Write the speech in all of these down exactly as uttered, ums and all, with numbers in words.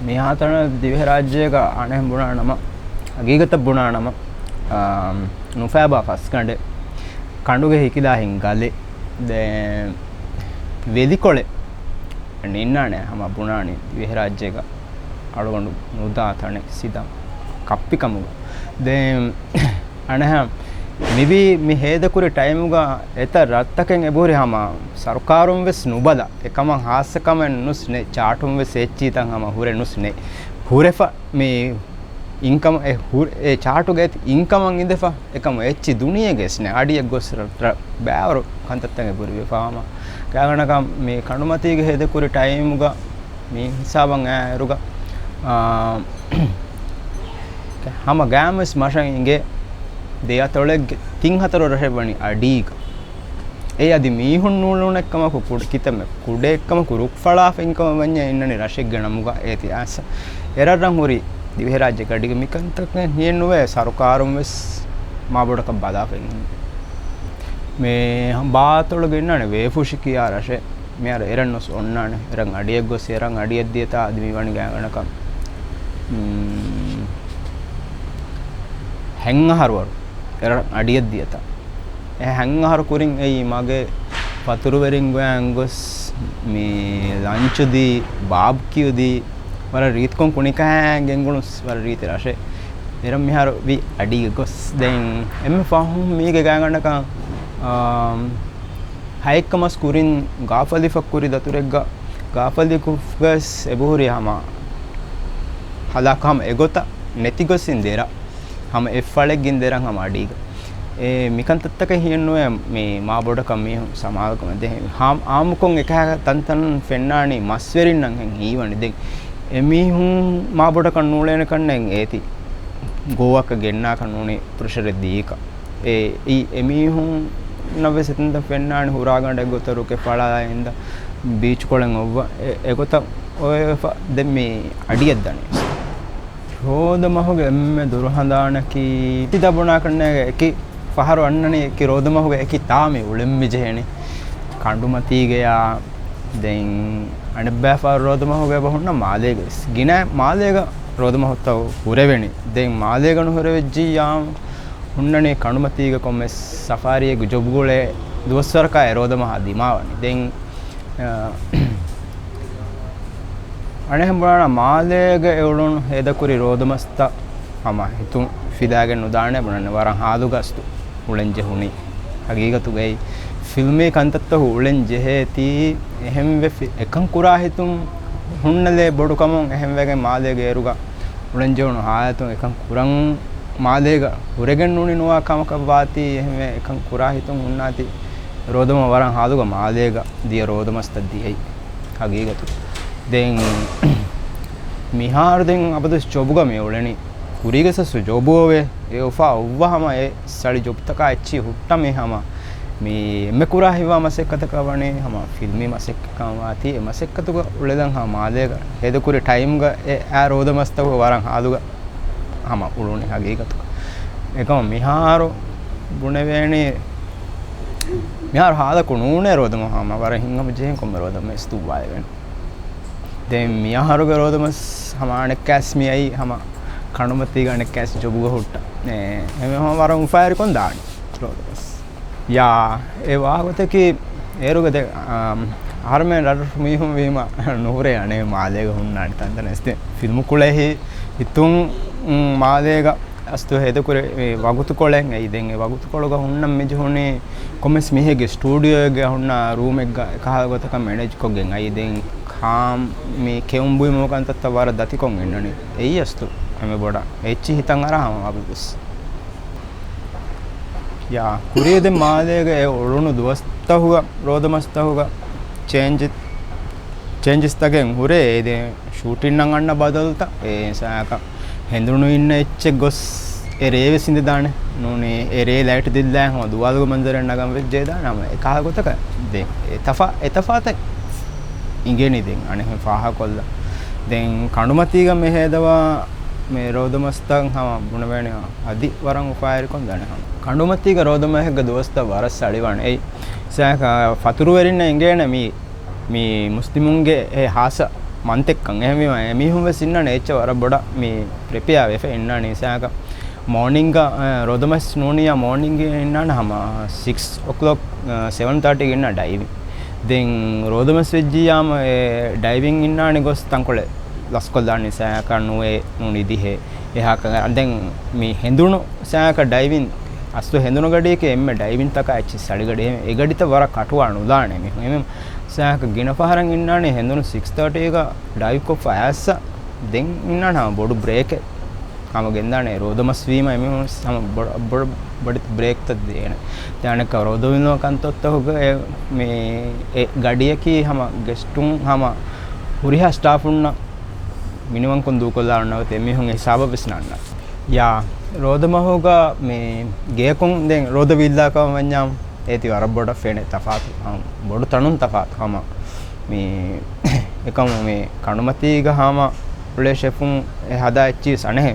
މިހާތަނަށް ދިވެހިރާއްޖޭގަ އަނެއް ބުނާނަމަ، ހަގީގަތަށް ބުނާނަމަ، އާ، ނުފޭބާ ފަސްގަނޑެއް، ކަނޑުގެ ހިކިލާހިން ގަލެއް، ދެން ވެލިކޮޅެއް ނިންނާނެ ހަމަ ބުނާނީ ދިވެހިރާއްޖޭގަ އަޅުގަނޑު ނުދާ ތަނެއް ސިދާ ކައްޕިކަމުގަ. ދެން އަނެއްހާ މިވީ މި ހޭދަކުރި ޓައިމުގަ އެތައް ރަށްތަކެއް އެބަހުރި ހަމަ ސަރުކާރުން ވެސް ނުބަލާ، އެކަމަށް ހާއްސަ ކަމެއް ނުސްނޭ، ޗާޓުން ވެސް އެއްޗިތައް ހަމަ ހުރެ ނުސްނޭ. ހުރެފަ މި އިންކަމް އެ ހު-، އެ ޗާޓުގެ އެތި އިންކަމަށް އިނދެފަ، އެކަމަށް އެއްޗި ދުނިޔޭގެ ވެސް ނެ އަޑިއަށް ގޮސް ރަ-، ރަ-، ބައިވަރު ކަންތައްތައް އެބަހުރި ވެފަ ހަމަ. ގާގަނޑަކަށް މި ކަނޑުމަތީގެ ހޭދަކުރި ޓައިމުގަ މި ހިސާބަށް އައިއިރުގަ، އާ، ހަމަ ގާމްވެސް މަށަށް އިނގޭ ދެ އަތޮޅެއްގެ ތިން ހަތަރު ރަށެއް ވަނީ އަޑީގަ. އެ އަދި މީހުން ނޫޅުނެއްކަމަކު ކުޑަ-، ކިތަންމެ ކުޑައެއްކަމަކު ރުއްފަޅާފަ އިންކަމަށް ވަންޏާ އިންނަނީ ރަށެއްގެ ނަމުގަ އޭތި އާސަ. އެރަށްރަށް ހުރި ދިވެހިރާއްޖެ ގަޑީގަ މިކަންތަކެއް ހިޔެއްނުވޭ، ސަރުކާރުން ވެސް މާބޮޑަކަށް ބަލާފައި މި ބާތޮޅުގަ އިންނާނެ ވޭފުށި ކިޔާ ރަށެއް. މިހާރު އެރަށް ނުސް އޮންނާނެ. އެރަށް އަޑިއަށް ގޮސް އެރަށް އަޑިއަށް ދިޔަތާ އަދި މި ވަނީ ގާގަނޑަކަށް، މް، ހަތްއަހަރުވަރު އެރަށް އަޑިއަށް ދިޔަތާ. އެ ހަތްއަހަރު ކުރިން އެއީ މަގޭ ފަތުރުވެރިން ގޮޔަށް ގޮސް މި ލަންޗު ދީ، ބާބްކިއު ދީ، ވަރަށް ރީތިކޮށް ކުނިކަހައިން ގެންގުޅުން ވަރަށް ރީތި ރަށެއް. އެރަށް މިހާރު ވީ އަޑީގަ ގޮސް. ދެން އެންމެ ފަހުން މީގެ ގާގަނޑަކަށް، އާ، ހައެއްކަމަސް ކުރިން ގާފަލިފަ ކުރި ދަތުރެއްގަ ގާފަލިކޮށްވެސް އެބަހުރި ހަމަ ހަލާކު ހަމަ އެގޮތަށް ނެތިގޮސް އިން ދެރަށް. ހަމަ އެއްފަޅެއްގިން ދެރަށް ހަމަ އަޑީގަ. އެ މިކަންތައްތަކެއް ހިޔެއްނުވޭ މި މާބޮޑަކަށް މީހުން ސަމާލުކަމެއް ދޭ. ހާ-، އާއްމުކޮށް އެކަހަ ތަންތަން ފެންނާނީ މަސްވެރިންނަށް ހެން ހީވަނީ. ދެން އެމީހުން މާބޮޑަކަށް ނޫޅޭނެ ކަންނެން އޭތި ގޯވާއަކަށް ގެންނާކަށް ނޫނީ ޕްރެޝަރެއް ދީކަށް. އެ، އެ، އެމީހުންނަށް ވެސް އެތަންތަން ފެންނާނެ ހުރާގަނޑެއް ގޮތަށް ރުކެ ފަޅާލާ އިންދަ ބީޗް ކޮޅެއް އޮއްވަ. އެ، އެގޮތަށް އޮވެފަ ދެން މި އަޑިއަށް ދަނީ. ރޯދަ މަހުގެ އެންމެ ދުރު ހަނދާނަކީ ތި ދަބުނާކަންނޭގެ އެކި ފަހަރު އަންނަނީ އެކި ރޯދަ މަހުގެ އެކި ތާ މި އުޅެން މި ޖެހޭނީ. ކަނޑުމަތީގެޔާ ދެން އަނެއްބައި ފަހަރު ރޯދަ މަހުގެ އެބަ ހުންނަ މާލޭގަ ވެސް. ގިނަ މާލޭގަ ރޯދަ މަހުތައް ހުރެވެނީ. ދެން މާލޭގަ ނުހުރެވެއްޖިއްޔާ ހުންނަނީ ކަނޑުމަތީގަ ކޮންމެސް ސަފާރީއެއްގެ ޖޮބު ގުޅޭ ދުވަސްވަރަކާ އެ ރޯދަ މަހާ ދިމާވަނީ. ދެން، އަ، އަނެއްހެން ބުނާނަ މާލޭގަ އެ އުޅުނު ހޭދަކުރި ރޯދަމަސްތައް ހަމަ ހިތުން ފިލާގެން ނުދާނެ ބުނަން ވަރަށް ހާލުގަސްތު އުޅެން ޖެހުނީ. ހަގީގަތުގައި ފިލްމީ ކަންތައްތަކު އުޅެން ޖެހޭތީ އެހެންވެ ފި-، އެކަން ކުރާ ހިތުން ހުންނަލޭ ބޮޑުކަމުން އެހެންވެގެން މާލޭގެ އޭރުގަ އުޅެން ޖެހުނު ހާލަތުން އެކަން ކުރަން މާލޭގަ ހުރެގެން ނޫނީ ނުވާ ކަމަކަށް ވާތީ އެހެންވެ އެކަން ކުރާ ހިތުން ހުންނާތީ ރޯދަމަ ވަރަށް ހާލުގަ މާލޭގަ ދިޔަ ރޯދަމަސްތައް ދިޔައީ ހަގީގަތު. ދެން މިހާރު ދެން އަބަދުވެސް ޖޮބުގަ މި އުޅެނީ. ކުރީގަސް ޖޮބު އޮވޭ. އެ އުފާ އޮއްވަ ހަމަ އެ ސަޅި ޖޮބުތަކާ އެއްޗި ހުއްޓަ މި ހަމަ މި އެންމެ ކުރާ ހިތްވާ މަސައްކަތަކަށް ވަނީ ހަމަ ފިލްމީ މަސައްކަތްކަން ވާތީ އެ މަސައްކަތުގަ އުޅެލަން ހަމަ މާލޭގަ ހޭދަކުރި ޓައިމްގަ އެ އާ ރޯދަމަސްތަކުގަ ވަރަށް ހާލުގަ ހަމަ އުޅުނީ ހަގީގަތު. އެކަމަ މިހާރު ބުނެވޭނީ، މިހާރު ހާލަކު ނޫނޭ ރޯދަމަ ހަމަ ވަރަށް ހިތްހަމަޖެހި ކޮންމެ ރޯދަމަސް ދުއްވާލެވޭނެ. ދެން މިއަހަރުގެ ރޯދަމަސް ހަމަ އަނެއްކާސް މިއައީ ހަމަ ކަނޑުމަތީގަ އަނެއްކާސް ޖޮބުގަ ހުއްޓަ. އެ، އެމެ ހަމަ ވަރަށް އުފާވެރިކޮށް ދާނީ ރޯދަމަސް. ޔާ، އެ ވާގޮތަކީ އޭރުގަ ދެ-، އާ، އަހަރުމެން ރަށްރަށު މީހުން ވީމަ ނުހުރޭ އަނެއް މާލޭގަ ހުންނާނެ ތަންތަނަސް ދެ ފިލްމު ކުޅޭ ހި-، ހިތުން، މް، މާލޭގަ އަސްތު ހޭދަކުރެ އެ ވަގުތުކޮޅެއް އެއީ. ދެން އެ ވަގުތުކޮޅުގަ ހުންނަން މިޖެހުނީ ކޮންމެސް މީހެއްގެ ސްޓޫޑިއޯއެއްގަ ހުންނަ ރޫމެއްގަ އެކަހަލަ ގޮތަކަށް މެނޭޖްކޮށްގެން އައީ. ދެން ކާމް މި ކެއުން ބުއިމު ކަންތައްތައް ވަރަށް ދަތިކޮށް އިންނަނީ. އެއީ އަސްތު އެންމެ ބޮޑަށް އެއްޗި ހިތަށް އަރާ ހަމަ ވަގުތުސް. ޔާ، ކުރީ ދެން މާލޭގަ އެ އުޅުނު ދުވަސްތަހުގަ ރޯދަމަސްތަހުގަ ޗޭންޖި-، ޗޭންޖިސްތަކެއް ހުރޭ. އެ ދެން ޝޫޓިންއަށް އަންނަ ބަދަލުތައް އެ ސާކަ ހެނދުނު އިންނަ އެއްޗެއް ގޮސް އެ ރޭ ވެސް އިނދެދާނެ. ނޫނީ އެ ރޭ ލައިޓް ދިއްލާ ހަމަ ދުވާލުގެ މަންޒަރެއް ނަގަން ވެއްޖެ ދާނެ ހަމަ އެކަހަލަ ގޮތަކަށް. ދެން އެ ތަފާ-، އެ ތަފާތެއް އިނގޭނީ ދެން އަނެއްހެން ފާހަގަކޮށްލަ. ދެން ކަނޑުމަތީގަ މި ހޭދަވާ މި ރޯދަމަސްތައް ހަމަ ބުނެވޭނެ އަދި ވަރަށް އުފާވެރިކޮށް ދާނެ ހަމަ. ކަނޑުމަތީގަ ރޯދަމަހެއްގަ ދުވަސްތައް ވަރަށް ސަޅިވާނެ. އެއީ ސާކަ ފަތުރުވެރިންނަށް އިނގޭނެ މި މި މުސްލިމުންގެ އެ ހާއްސަ މަންތެއްކަން. އެހެންވީމަ މީހުން ވެސް އިންނާނެ އެއްޗެއް ވަރަށް ބޮޑަށް މި ޕްރިޕެއާ ވެފަ އިންނާނެ. ސާކަ މޯނިންގ ރޯދަމަސް ނޫނިޔާ މޯނިންގ އިންނާނެ ހަމަ ސިކްސް އޮކްލޮކް، ސެވަން ތާޓީގެ އިންނާ ޑައިވިން. ދެން ރޯދަމަސް ވެއްޖިއްޔާމަ އެ ޑައިވިން އިންނާނެ ގޮސް ތަންކޮޅެއް ލަސްކޮށްލާނެ. ސާކަ ނުވެ ނޫނި ދިހެ އެހާކަ. ދެން މި ހެނދުނު ސާކަ ޑައިވިން، އަސްލު ހެނދުނު ގަޑިއެކޭ އެންމެ ޑައިވިން ތަކާ އެއްޗި ސަޅި ގަޑި. އެ ގަޑިތައް ވަރަށް ކަޓުވާ ނުލާނެ މީހުން. އެމެ ސާކަ ގިނަ ފަހަރަށް އިންނާނެ ހެނދުނު ސިކްސް ތާޓީގަ ޑައިވް ކޮށްފަ އައިސް ދެން އިންނާނެ ހަމަ ބޮޑު ބްރޭކެއް. ހަމަ ގެންދާނެ ރޯދަމަސް ވީމަ އެމީހުން ހަމަ ބޮޑު، ބޮޑު، ބޮޑެތި ބްރޭކްތައް ދޭނެ. ދެން އަނެއްކާ ރޯދަވިލުމަށް ކަންތައްތަކުގަ އެ، މި، އެ ގަޑިއަކީ ހަމަ ގެސްޓުން ހަމަ ހުރިހާ ސްޓާފުންނަށް މިނިވަންކޮށް ދޫކޮށްލާނަމަ އެމީހުން އެ ހިސާބަށް ވެސް ނަންނަ. ޔާ، ރޯދަމަހުގަ މި ގެޔަކުން ދެން ރޯދަވީއްލާކަމަށް ވަންޏާ އޭތި ވަރަށް ބޮޑަށް ފެނޭ ތަފާތު، ހަމަ ބޮޑު ތަނުން ތަފާތު. ހަމަ މި އެކަމު މި ކަނޑުމަތީގަ ހަމަ އުޅޭ ޝެފުން އެ ހަދާ އެއްޗިސް އަނެހެ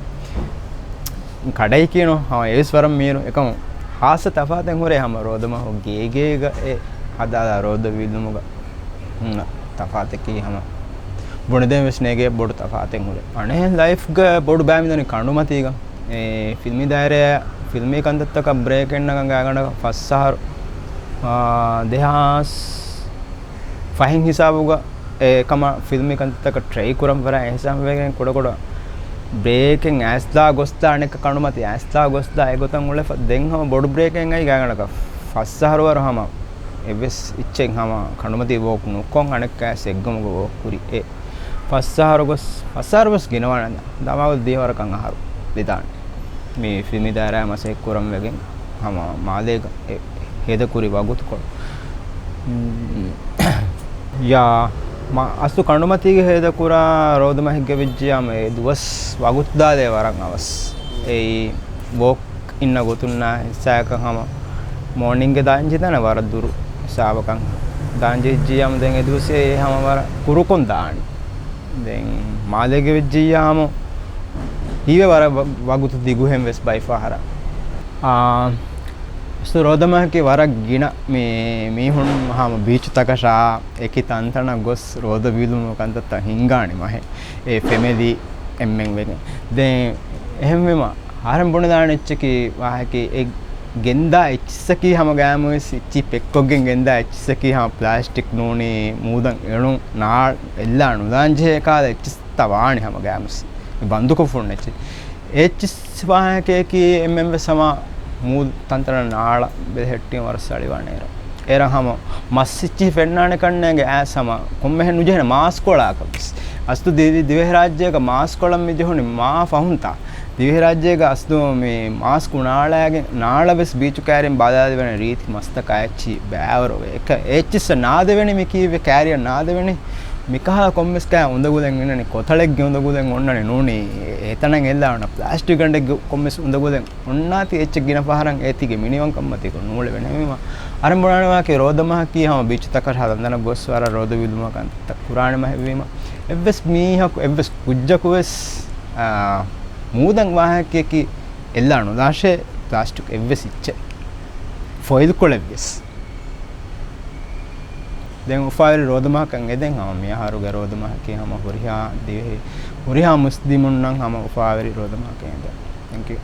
ކަޑައި ކިޔަނު ހަމަ އެވެސް ވަރަށް މީރު. އެކަމު ހާއްސަ ތަފާތެއް ހުރޭ ހަމަ ރޯދަމަހު ގޭގޭގަ އެ ހަދާލާ ރޯދަވީއްލުމުގަ ހުންނަ ތަފާތަކީ ހަމަ ބުނެދޭން ވެސް ނޭގޭ ބޮޑު ތަފާތެއް ހުރޭ. އަނެހެން ލައިފްގަ ބޮޑު ބައި މިދަނީ ކަނޑުމަތީގަ. އެ ފިލްމީ ދާއިރާ، ފިލްމީ ކަންތައްތަކަށް ބްރޭކެއް ނަގަން ގާތްގަނޑަކަށް ފަސް އަހަރު، އާ، ދެހާސް ފަހެއް ހިސާބުގަ އެ ކަމަށް ފިލްމީ ކަންތައްތަކަށް ޓްރައި ކުރަން ފަރާ އެހެން ވެގެން ކުޑަކުޑަ ބްރޭކެއް އައިސްލާ ގޮސްލާ އަނެއްކަ ކަނޑުމަތި އައިސްލާ ގޮސްލާ އެގޮތަށް އުޅެފަ ދެން ހަމަ ބޮޑު ބްރޭކެއް އައި ގާތްގަނޑަކަށް ފަސް އަހަރުވަރު ހަމަ އެއްވެސް އެއްޗެއް ހަމަ ކަނޑުމަތީ ވޯކް ނުކޮށް އަނެއްކާ ސެއްގަމުގަ ވޯކް ކުރި އެ ފަސް އަހަރު ގޮސް، ފަސް އަހަރު ވެސް ގިނަވާނެ. ދަމާވަދު ދިޔަވަރަކަށް އަހަރު ވެދާނެ. މި ފިލްމީ ދާއިރާ މަސައްކަތް ކުރަން ވެގެން ހަމަ މާލޭގަ އެ ހޭދަކުރި ވަގުތުކޮޅު. ޔާ، މަ-، އަސްލު ކަނޑުމަތީގެ ހޭދަކުރާ ރޯދަމަހެއްގެ ވެއްޖިޔާމަ އެ ދުވަސް ވަގުތު ދާލޭ ވަރަށް އަވަސް. އެއީ ވޯކް އިންނަ ގޮތުންނާ ހިއްސާއަކަށް ހަމަ މޯނިންގެ ދާން ޖެހިދާނެ ވަރަށް ދުރު ހިސާބަކަށް ދާން ޖެހިއްޖިޔާމަ ދެން އެ ދުވަސް އެ ހަމަ ވަރަށް ކުރުކޮށް ދާނީ. ދެން މާލޭގެ ވެއްޖިއްޔާމު ހީވެ ވަރަށް ވަ-، ވަގުތު ދިގުހެން ވެސް ބައިފަހަރަށް. އާ، އަސްލު ރޯދަމަހަކީ ވަރަށް ގިނަ މި-، މީހުން ހަމަ ބީޗުތަކަށާ އެކި ތަންތަނަށް ގޮސް ރޯދަ ވީލުމު ކަންތައްތައް ހިންގާނެ މަހެއް. އެ ފެމެލީ އެންމެން ވެގެން. ދެން އެހެންވީމަ އަހަރެން ބުނެދާނެ އެއްޗަކީ ވާހަކަ އެ ގެންދާ އެއްޗިއްސަކީ ހަމަ ގާމުވެސް އެއްޗި ޕެކްކޮށްގެން ގެންދާ އެއްޗިއްސަކީ ހަމަ ޕްލާސްޓިކް ނޫނީ މޫދަށް އެޅުން ނާ-، އެއްލާ ނުލާން ޖެހޭ ކާލަ އެއްޗިއްސަށް ވާނެ ހަމަ ގާމުވެސް. އެ ބަންދުކޮށްފަ ހުންނަ އެއްޗި. އެއްޗިއްސް ވާހަކައަކީ އެންމެންވެސް ހަމަ މޫދު ތަންތަނަށް ނާޅަ ބެލެހެއްޓިން ވަރަށް ސަޅިވާނެ އޭރު. އޭރަށް ހަމަ މަސް އެއްޗިހި ފެންނާނެ ކަންނޭނގެ އައިސް ހަމަ ކޮންމެހެން ނުޖެހޭނެ މާސް ކޮޅާކަށް ވެސް. އަސްލު ދި-، ދިވެހިރާއްޖޭގަ މާސް ކޮޅަށް މި ޖެހުނީ މާ ފަހުންތާ. ދިވެހިރާއްޖޭގަ އަސްލު މި މާސް ކުނާޅާގެން ނާޅަ ވެސް ބީޗު ކައިރިން ބަލާލެވޭނެ ރީތި މަސްތަކާ އެއްޗި ބައިވަރު ވޭ. އެކަ-، އެއްޗިއްސަށް ނާދެވެނީ މި ކީއްވެ ކާރިއަށް ނާދެވެނީ؟ މިކަހަލަ ކޮންމެސް ކާ އުނދަގުލެއް އިންނަނީ، ކޮތަޅެއްގެ އުނދަގުލެއް އޮންނަނީ ނޫނީ. އެތަނަށް އެއްލާ އޮންނަ ޕްލާސްޓިކް ގަނޑެއްގެ ކޮންމެސް އުނދަގުލެއް އޮންނާތީ އެއްޗެއް ގިނަ ފަހަރަށް އޭތީގެ މިނިވަންކަންމަތީކޮށް ނޫޅެވެނެ. އެހެންވީމަ އަހަރެން ބުނާނެ ވާހަކައެއް ރޯދަމަހަކީ ހަމަ ބީޗުތަކަށާ ތަންތަނަށް ގޮސް ވަރަށް ރޯދަ ވީލުމަށް ކަންތައް ކުރާނެ މަހެއްވީމަ އެއްވެސް މީހަކު އެއްވެސް ކުއްޖަކު ވެސް، އާ، މޫދަށް ވާހަކައަކީ އެއްލާ ނުލާށޭ ޕްލާސްޓިކް އެއްވެސް އެއްޗެއް. ފޮއިލް ކޮޅެއް ވެސް. ދެން އުފާވެރި ރޯދަމަހަކަށް އެދެން ހަމަ މިއަހަރުގެ ރޯދަމަހަކީ ހަމަ ހުރިހާ ދިވެހި، ހުރިހާ މުސްލިމުންނަށް ހަމަ އުފާވެރި ރޯދަމަހަކަށް އެދެން. ތެންކް ޔޫ.